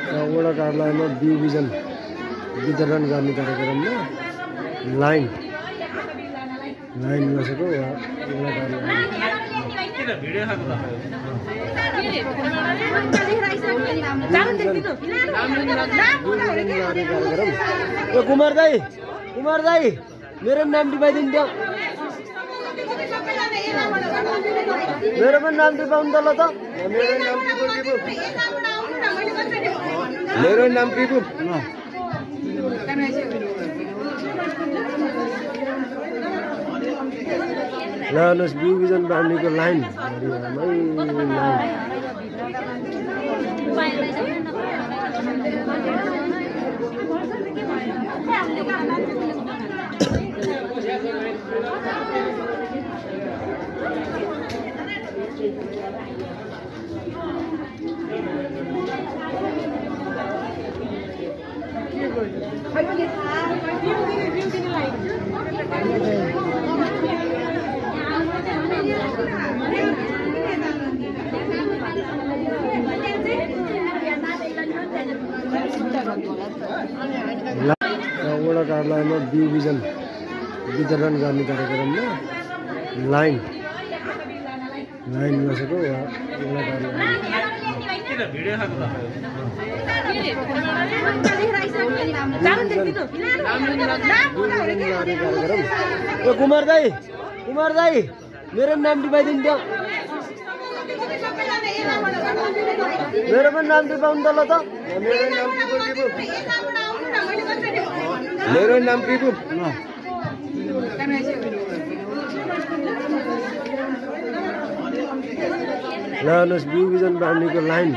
वडा कार्यालयमा बिउ बिजन वितरण गर्ने कार्यक्रममा लाइन बसेको वडा कार्यालय कुमार दाई मेरो नाम टिपाइदिनु त्यो मेरो पनि नाम टिपाउनु त ल त मेरो नाम टिपु ल हेर्नुहोस् बिउ बिजन बाँड्नेको लाइन वडा कार्यालयमा बिउ बिजन वितरण गर्ने कार्यक्रममा लाइन बसेको वडा कार्यालय कुमार दाई मेरो नाम टिपाइदिनु त्यो मेरो पनि नाम टिपाउनु त ल त मेरो नाम टिपु ल हेर्नुहोस् बिउ बिजन बाँड्नेको लाइन